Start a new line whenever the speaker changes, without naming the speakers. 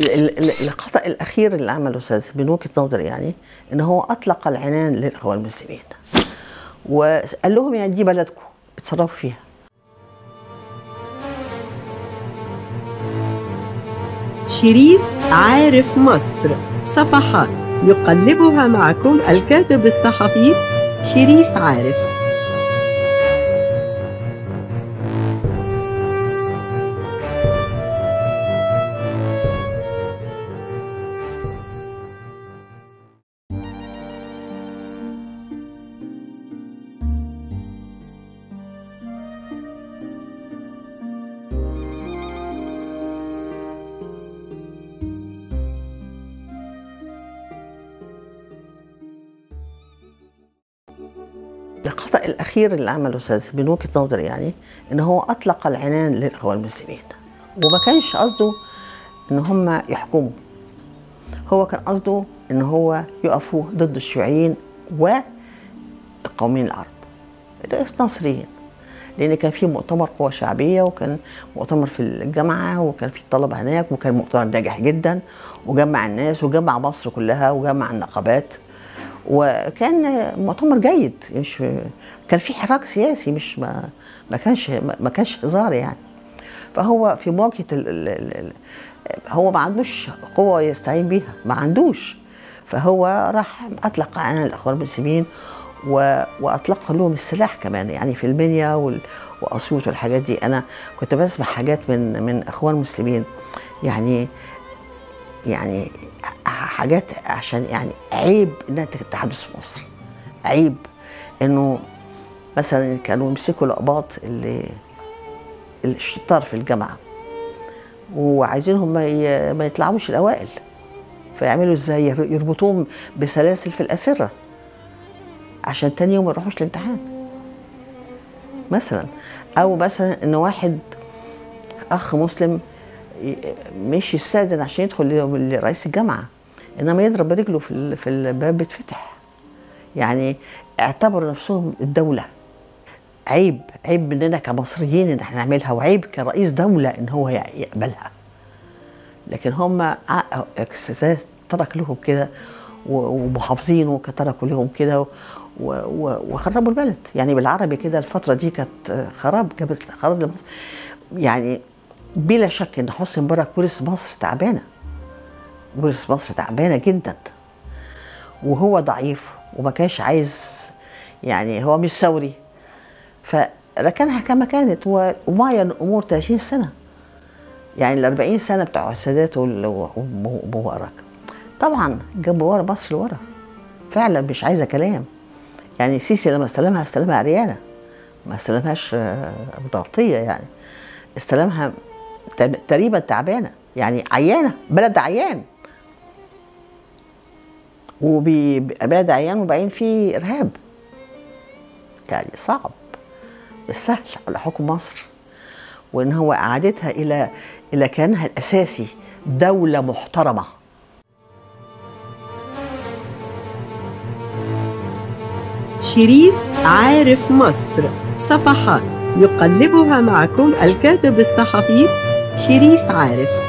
الخطأ الأخير اللي عمله السادات من وجهة نظري يعني إن هو أطلق العنان للإخوان المسلمين وقال لهم يعني دي بلدكم اتصرفوا فيها.
شريف عارف مصر، صفحات يقلبها معكم الكاتب الصحفي شريف عارف.
الخطأ الأخير اللي عمله السادات من وجهة نظري يعني إن هو أطلق العنان للإخوان المسلمين، وما كانش قصده إن هم يحكموا، هو كان قصده إن هو يقفوا ضد الشيوعيين والقوميين العرب النصريين، لأن كان في مؤتمر قوى شعبية وكان مؤتمر في الجامعة وكان في الطلبة هناك، وكان مؤتمر ناجح جدا وجمع الناس وجمع مصر كلها وجمع النقابات، وكان مؤتمر جيد، مش كان في حراك سياسي، مش ما كانش هزار يعني. فهو في مواجهة هو ما عندوش قوة يستعين بيها، ما عندوش، فهو راح اطلق عنان الاخوان المسلمين واطلق لهم السلاح كمان يعني في المنيا واسيوط والحاجات دي. انا كنت بسمع حاجات من اخوان مسلمين يعني حاجات عشان يعني عيب انها تحدث في مصر، عيب انه مثلا كانوا يمسكوا الأقباط اللي الشطار في الجامعة وعايزينهم ما يطلعوش الاوائل، فيعملوا ازاي؟ يربطوهم بسلاسل في الاسرة عشان تاني يوم ما يروحوش الامتحان مثلا. او مثلا ان واحد اخ مسلم مش يستأذن عشان يدخل لرئيس الجامعة، انما يضرب برجله في الباب بيتفتح. يعني اعتبروا نفسهم الدولة. عيب، عيب مننا كمصريين ان احنا نعملها، وعيب كرئيس دولة ان هو يقبلها. لكن هم ترك لهم كده، ومحافظين تركوا لهم كده وخربوا البلد يعني بالعربي كده. الفترة دي كانت خراب، جابت خراب لمصر يعني. بلا شك ان حسني مبارك ورث مصر تعبانة، ورث مصر تعبانة جدا، وهو ضعيف وما كانش عايز يعني، هو مش ثوري، فركنها كما كانت ومعين الامور 30 سنة يعني، ال 40 سنة بتوع السادات ومبارك طبعا جابوا ورا مصر لورا فعلا، مش عايزه كلام يعني. السيسي لما استلمها استلمها عريانه، ما استلمهاش متغطيه يعني، استلمها تقريبا تعبانة يعني، عيانه، بلد عيان، وبلد عيان وبعدين فيه ارهاب يعني، صعب مش سهل على حكم مصر، وان هو اعادتها الى كيانها الاساسي، دولة محترمه.
شريف عارف مصر، صفحات يقلبها معكم الكاتب الصحفي شريف عارف.